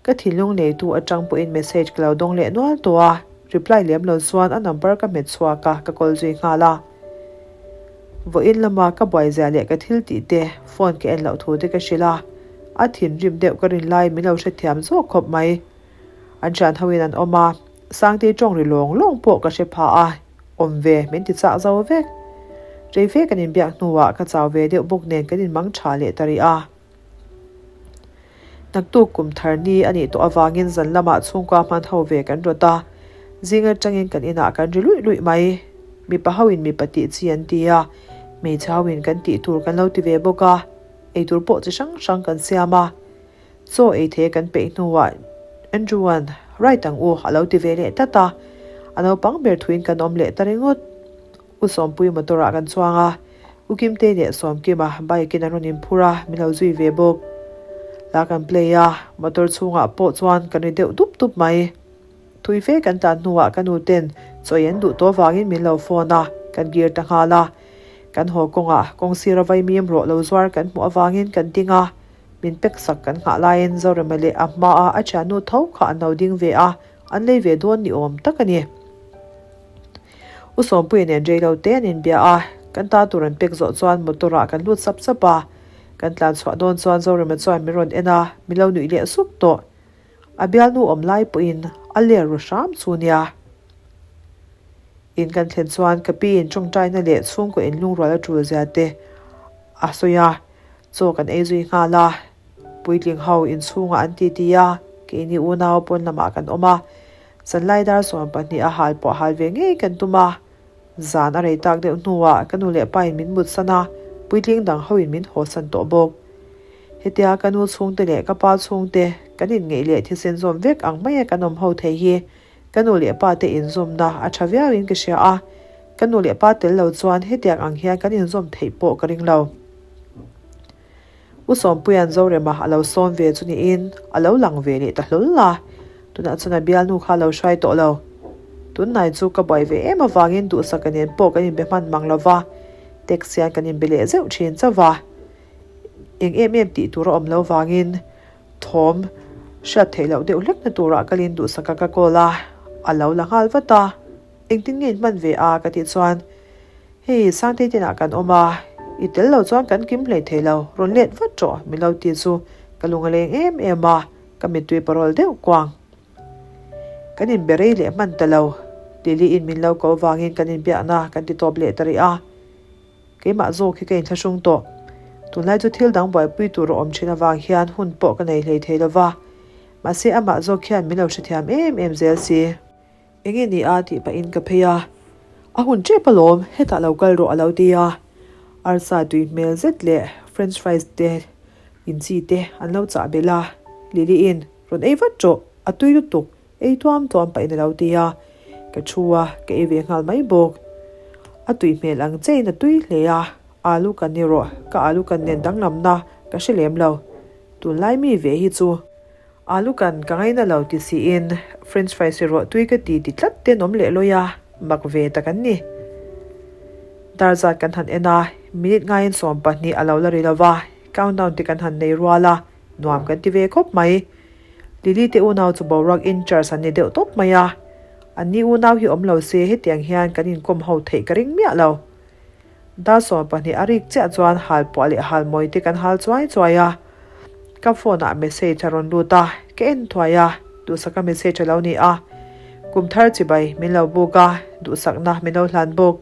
ka thinlung neitu atang pawhin message ka lo dawng leh nual tawh a, reply lem lo chuan a number ka hmet chhuak a, ka call zui nghal a. Vawiin lama ka buaizia leh ka thil tih te, phone ka en loh thu te ka hrilh a, a thinrim deuh ka rin lai min lo hrethiam zawk khawp mai. An thian hoin an awm a, Sangtei tawng ri lawng lawng pawh ka hre pha a, awm ve min ti chak zo vek. Rei fe kan inbiak hnuah ka chau ve deuh bawk nen kan inmang tha leh ta rih a. Naktuk kum thar ni a nih tawh avangin zan lamah chhungkua hman ho ve kan rawt a, zing atangin kan inah kan ri luih luih mai. Mipa hoin mipa tih chi an ti a, hmeichhe hoin kan tih tur kan lo ti ve bawk a, eitur pawh chi hrang hrang kan siam a. Chaw ei thei kan peih hnuah Andrew-a'n Right ang u a lo ti ve leh tlat a, a naupang ber thuin kan awm leh ta ringawt. U Sawmpuii motor-ah kan chuang a, U Kimtei leh Sawmkima bike-in an rawn inphur a, min lo zui ve bawk. Hla kan play a, motor chhungah pawh chuan kan ri deuh dup dup mai. Thui fe kan tlan hnuah ka nu ten chaw ei an duh tawh vangin min lo phone a, kan gear ta nghal a. Kan haw kawngah kawngsira vaimim rawh lo zuar kan hmuh avangin kan ding a, Min pek sak kan nghah laiin Zorema leh a hmaa a thiannu tho kha an lo ding ve a, an lei ve dawn ni awm tak a ni. U Sawmpuia nen rei lo te an inbia a, kan ta tur an pek zawh chuan motor ah kan lut sap sap a. Kan tlan chhuah dawn chuan Zorema chuan min rawn en a, min lo nuih leh suk tawh. A bialnu awm lai pawhin a ler ru hram chu nia. In kan thlen chuan ka pi in tawngtaina leh chhungkaw inlungrual a tul zia te a sawi a. Chaw kan ei zui nghal a, puitling ho inchhungah an titi a, keini unau pawn lamah kan awm a. Zanlai dar 12 a hal pawh hal ve ngei kan tum a. Zan a rei tak deuh hnuah ka nu leh pain min mutsan a, puitling dang hoin min hawsan tawh bawk. Hetia ka nu chhungte leh ka pa chhungte kan inngeih leh thisen zawm vek ang maia kan awm ho thei hi ka nu leh pa te inzawmna a tha viauin ka hria a, ka nu leh pa tel lo chuan hetiang ang hian kan inzawm theih pawh ka ring lo. U Sawmpuia'n Zorema a lo sawm ve chu niin a lo lang ve leh ta hlawl a, tunah chuan a bialnu kha a lo hruai tawh lo. Tunnai chu ka buai ve em avangin duhsaka nen pawh kan inbe hman mang lo va, text hian kan inbe leh zeuh thin chauh va. Eng em em tih tur a awm lo vangin thawm hriat theih loh deuh hlekna turah kalin duhsaka ka call a, a lo la nghal vat a. Engtin nge in hman ve a? ka tih chuan, Hei, Sangtei tinah kan awm a, i tel lo chuan kan kim hlei thei lo, rawn let vat rawh, min lo ti chu ka lung a leng em em a, ka mittui parawl deuh kuang. Kan inbe rei leh hman ta lo, Lily-in min lo ko vangin kan inbiakna kan ti tawp leh ta rih a. Keimah zawk hi ka inthlahrung tawh. Tunlai chu thil dang buaipui tur a awm thin avang hian hun pawh ka nei hlei thei lo va, mahse amah zawk hian min lo hrethiam em em zel si. Enge ni a tih pahin ka phei a, a hun tep alawm, hetah lo kal rawh a lo ti a. Arsa tui hmel zet leh french fries te inchi te an lo chah belh a, Lily-in rawn ei vat rawh, a tui lutuk, ei tuam tuam pahin a lo ti a, ka thu a, ka ei ve nghal mai bawk. A tui hmel ang chein a tui hle a, alu kan ni rawh, ka alu kan nen danglamna ka hre lem lo, tunlai mi ve hi chu. Alu kan ka ngaina lo ti siin French fries erawh tui ka ti ti tlat te an awm leh lawi a, mak ve tak an ni. Dar zat kan han en a, minute ngaiin 12 a lo la ri lo va, countdown te kan han nei rual a, nuam kan ti ve khawp mai. Lily te unau chu boruak in charge an ni deuh tawp mai a, anni unau hi awm lo se hetiang hian kan inkawm ho theih ka ring miah lo. Dar 12 a rik chiah chuan hal puah leh hal mawi te kan hal chuai chuai a. Ka phone ah message a rawn lut a, ka en thuai a, duhsaka message a lo ni a. Kum thar chibai min lo buk a, duhsakna min lo hlan bawk.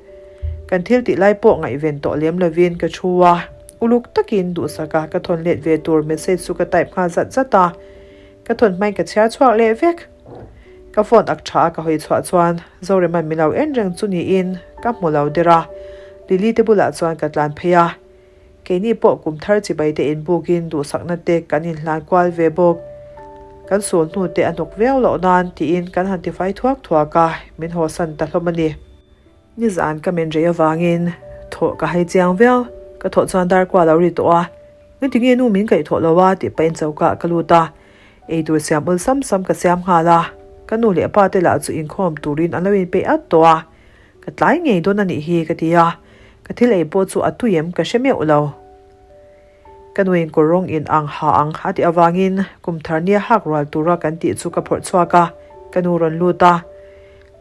Kan thil tih lai pawh ngaihven tawh lem lovin ka thu a, uluk takin duhsaka ka thawn let ve tur message chu ka type nghal zat zat a. Ka thawn hmain ka chhiar chhuak leh vek. Ka phone ak tha a ka hawi chhuah chuan Zoreman min lo en reng chu niin ka hmu lo der a, Lily te bulah chuan ka tlan phei a. Keini pawh kum thar chibai te inbukin duhsakna te kan inhlan kual ve bawk. Kan sul hnu te a hnawk viau loh nan tiin kan han tifai thuak thuak a, min hawsan ta hlawm a ni. Nizan ka men rei avangin thawh ka hai chiang viau, ka thawh chuan dar kual a lo ri tawh a, Engti nge nu min kaih thawh lo a tih pahin choka ka lut a, eitur siam awlsam sam ka siam nghal a, ka nu leh pa te lah chu inkhawm turin an lo inpeih at tawh a, ka tlai ngei dawn a nih hi ka ti a, ka thil ei pawh chu a tui em ka hre meuh lo. Ka nuin kawr rawng in ang ha ang a tih avangin kum thar nia hak rual tura kan tih chu ka phawrh chhuak a, ka nu rawn lut a,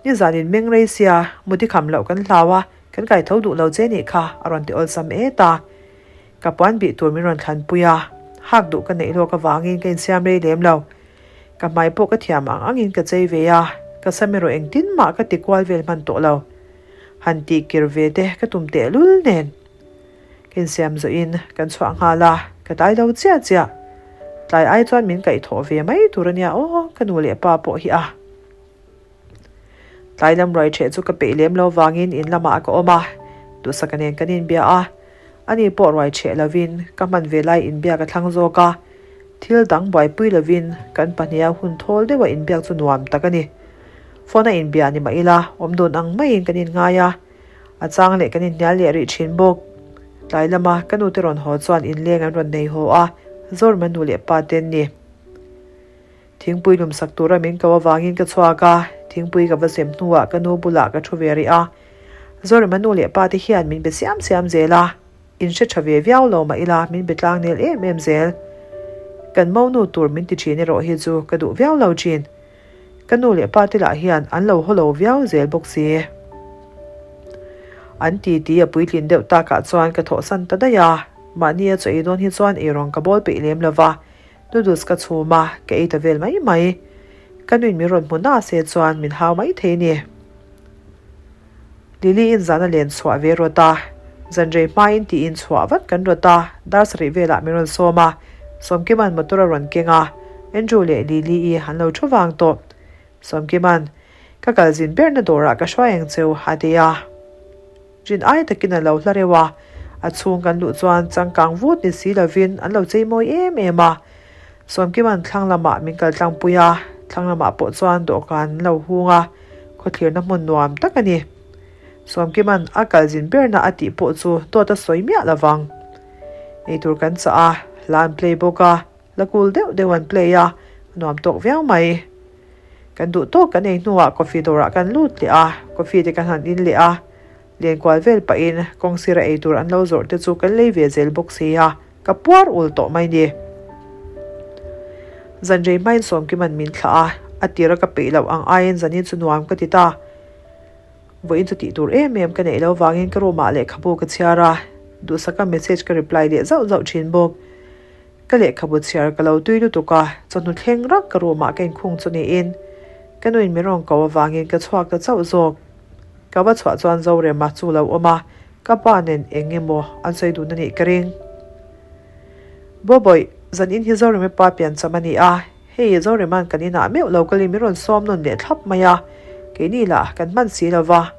Nizanin meng rei sia, muti kham loh kan hlau a, kan kai tho duh lo che nih kha a rawn ti awlsam et a. Ka puan bih tur min rawn thlanpui a, hak duh ka neih lawk avangin ka insiam rei lem lo. Ka hmai pawh ka thiam ang angin ka chei ve a, ka sam erawh engtin mah ka ti kual vel hman tawh lo. Han tih kir ve te ka tum tehlul nen. Ka insiam zawhin kan chhuah nghal a, ka tlai lo chiah chiah. Tlai ai chuan min kaihthawh ve mai tur a nia aw, ka nu leh pa pawh hi a. Tlai lam ruai ṭheh chu ka peih lem lo vangin in lamah ka awm a, duhsaka nen kan inbia a, ani pawh ruai ṭheh lovin ka hman ve lai inbiak a thlang zawk a, thil dang buaipui lovin kan pahniha hun thawl deuha inbiak chu nuam tak a ni. Phone a inbia ni mah ila awm dun ang maiin kan inngai a, a chang leh kan inhnial leh rih ṭhin bawk. Tlai lama ka nute rawn haw chuan inleng an rawn nei haw a, Zorema nu leh pa te an ni. Thingpui lum sak tura min ko avangin ka chhuak a, thingpui ka va sem hnuah ka nu bulah ka thu ve rih a. Zorema nu leh pa te hian min be siam siam zel a, in hre tha ve viau lo mah ila min be tlang nel em em zel. Kan monu tur min ti thin erawh hi chu ka duh viau lo thin. Ka nu leh pa te lah hian an lo haw lo viau zel bawk si. An titi a puitlin deuh takah chuan ka thawhsan ta daih a, mahni a chaw ei dawn hi chuan eirawng ka bawl peih lem lo va, Noodles ka chhum a, ka ei ta vel mai mai. Ka nuin min rawn hmu na se chuan min hau mai thei ni. Lily in zan a len chhuah ve rawt a, zan rei hmain tiin chhuah vat kan rawt a, dar sarih velah min rawn sawm a, Sawmkima'n motor a rawn keng a, Andrew leh Lily-i an lo thu vang tawh. Sawmkima'n, Ka kal zin berna dawrah ka hruai ang cheu, a ti a. Rin ai takin a lo hla reuh a, a chhung kan luh chuan changkang vut ni si lovin an lo chei mawi em em a. Sawmkima'n thlang lamah min kal tlangpui a, thlang lamah pawh chuan dawhkan an lo hung a, khawthlirna hmun nuam tak a ni. Sawmkima'n a kal zin berna a tih pawh chu dawt a sawi miah lovang. Eitur kan chah a, hla an play bawk a, La cool deuh deuh an play a, a nuam tawk viau mai. Kan duh tawk kan ei hnuah coffee dawrah kan lut leh a, coffee te kan han in leh a. Lenkual vel pahin kawng sira ei tur an lo zawrh te chu kan lei ve zel bawk si a. Ka puar ul tawh mai ni. Zanrei hmain Sawmkima'n min thlah a, a tira ka peih loh ang aiin zanin chu nuam ka ti ta. Vawiin chu tih tur em em ka neih loh vangin ka room ah lehkhabu ka chhiar a, duhsaka message ka reply leh zauh zauh thin bawk. Ka lehkhabu chhiar ka lo tui lutuk a, chawhnu thleng rak ka room ah ka inkhung chu niin ka nuin min rawn ko avangin ka chhuak ta chauh zawk. Ka va chhuah chuan Zorema chu lo awm a, ka pa nen eng emaw an sawi dun a nih ka ring. Bawbawih, zan in hi Zorema pa piancham a ni a, hei Zorema'n kan inah meuh lo kalin min rawn sawm nawn leh thlap mai a, keini lah kan hman si lo va,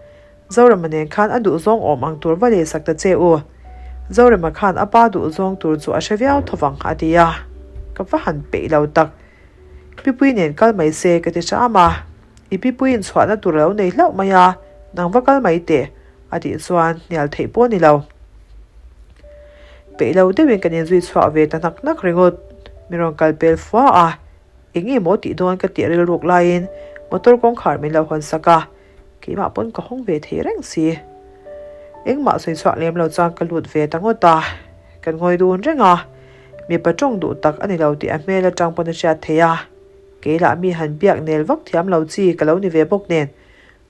Zorema nen khan a duhzawng awm ang tur va lehsak ta che u. Zorema khan a pa duhzawng tur chu a hre viau tho vang a ti a, ka va han peih lo tak. Pipui nen kal mai se ka ti hram a, I pipuiin chhuahna tur a lo nei hlauh mai a, nang va kal mai teh, a tih chuan hnial theih pawh a ni lo. Peih lo deuhin kan inzui chhuah ve ta hnak hnak ringawt. Mi rawn kal pel fua a, eng nge maw tih dawn ka tih rilruk laiin motor kawngkhar min lo hawn sak a, keimah pawn ka hawng ve thei reng si. Engmah sawi chhuak lem lo chuan ka lut ve ta ngawt a, kan ngawi dun reng a, mipa tawng duh tak a ni lo tih a hmel atang pawn a hriat theih a. Kei lah mi han biak nel vak thiam lo chi ka lo ni ve bawk nen,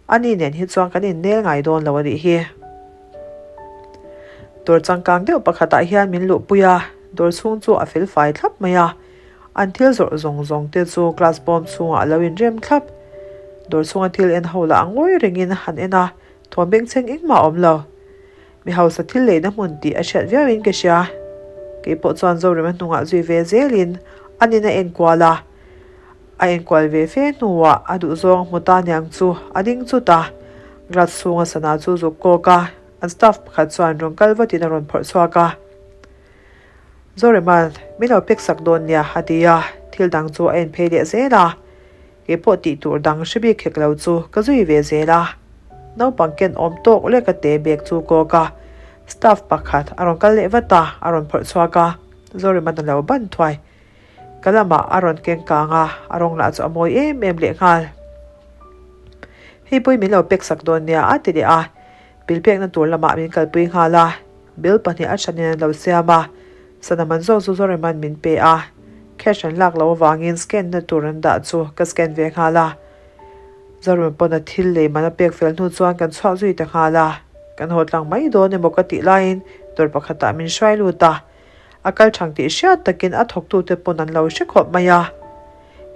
ani nen hi chuan kan innel ngai dawn lo a nih hi. Dawr changkang deuh pakhatah hian min luhpui a, dawr chhung chu a fel fai thlap mai a, an thil zawrh zawng zawng te chu class bawm chhungah a lo inrem thlap. Dawr chhunga thil en ho lah a ngawi rengin han en a, thuam bengchheng engmah a awm lo. Mi hausa thil leina hmun tih a hriat viauin ka hria. Kei pawh chuan Zorema hnungah zui ve zelin an in a enkual a. A enkual ve fe hnuah a duhzawng a hmu ta niang chu a ding chut a. Glass chhunga sana chu zuk kawk a, an staff pakhat chuan rawn kal vatin a rawn phawrh chhuak a. Zorema, min lo pek sak dawn nia a ti a, thil dang chu a en phei leh zel a. Kei pawh tih tur dang hre bik hek lo chu ka zui ve zel a. Naupang ken awm tawk lek a te bag chu kawk a, staff pakhat a rawn kal leh vat a, a rawn phawrh chhuak a, Zoriman a lo ban thuai. Ka lamah a rawn keng kang a, a rawng lah chu a mawi em em lehnghal. Hei pawhin min lo pek sak dawn nia a ti leh a, bill pekna tur lamah min kalpui nghal a, bill pahnih a hranin an lo siam a, Sana man zawk chu Zoreman min pe a, cash an lak loh avangin scan na tur an dah chu ka scan ve nghal a. Zoreman pawn a thil lei man a pek fel hnu chuan kan chhuak zui ta nghal a, kan haw tlang mai dawn emaw ka tih laiin dawr pakhatah min hruai lut a, a kal thang tih hriat takin a thawktute pawn an lo hre khawp mai a.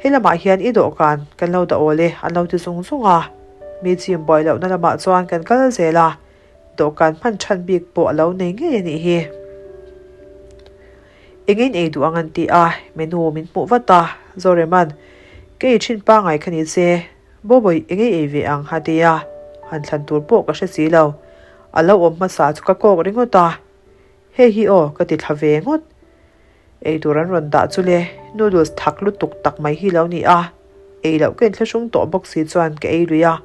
He lamah hian i dawhkan kan lo dah awl e an lo ti zung zung a, mi chim buai lohna lamah chuan kan kal zel a. Dawhkan hman than bik pawh a lo nei ngei a nih hi. Engin ei duh ang an ti a, menu min hmuh vat a, Zoreman, Ka ei thin pangai kha ni se, Bawbawi eng ei ei ve ang a ti a, han thlan tur pawh ka hre si lo. A lo awm hmasa chu ka kawk ringawt a, Hei hi aw ka ti thla ve ngawt. Ei tur an rawn dah chu le, noodles thak lutuk tak mai hi lo ni a, ei loh ka inthlahrung tawh bawk si chuan ka ei lui a,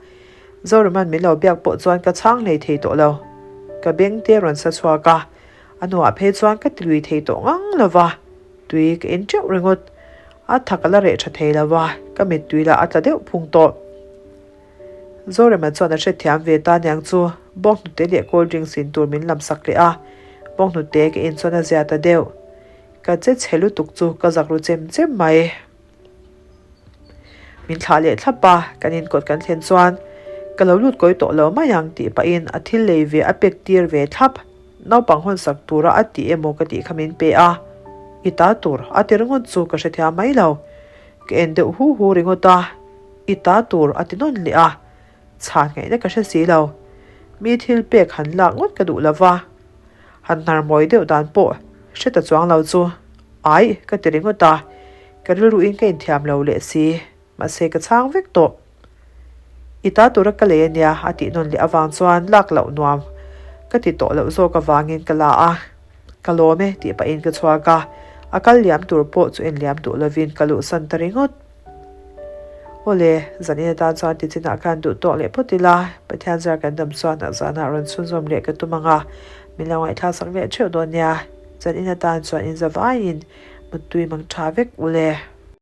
Zoraman min lo biak pawh chuan ka chhang hlei thei tawh lo. Ka beng te rawn sa chhuak a, a hnuah phei chuan ka ti lui thei tawh ngang lo va, tui ka en teuh ringawt. A thak a la reh tha thei lo va, ka mittui lah a tla deuh phung tawh. Zorema chuan a hrethiam ve ta niang chu bawnghnute leh cold drinks in tur min lam sak leh a, bawnghnute ka in chuan a zia ta deuh. Ka che chhe lutuk chu ka zak ru chem chem mai. Min thlah leh thlap a, kan inkawt kan thlen chuan ka lo lut kawi tawh lo mai ang tih pahin a thil lei ve a pek tir ve thlap. Naupang hawn sak tura a tih emaw ka tih kha min pe a, i ta tur a ti ringawt chu ka hrethiam mai lo. Ka en deuh hu hu ringawt a. I ta tur a ti nawn leh a, chhan ngaihna ka hre si lo. Mi thil pek han lak ngawt ka duh lo va, han hnar mawi deuh dan pawh hre ta chuang lo chu ai ka ti ringawt a, ka rilruin ka inthiam lo leh si, mahse ka chhang vek tawh. I ta tura ka lei ania a tih nawn leh avang chuan lak loh nuam ka ti tawh loh zawk avangin ka la a, ka lawm e tih pahin ka chhuak a, a kal liam tur pawh chu enliam duh lovin ka luhsan ta ringawt. Awle, zanin atan chuan tichinah khan duh tawk leh phawt ila, Pathian zar kan dam chuan a zanah rawn chhunzawm leh ka tum ang a, min lo ngaihthlak sak leh theuh dawn nia. Zanin atan chuan inzavaiin muttui mang tha vek ule.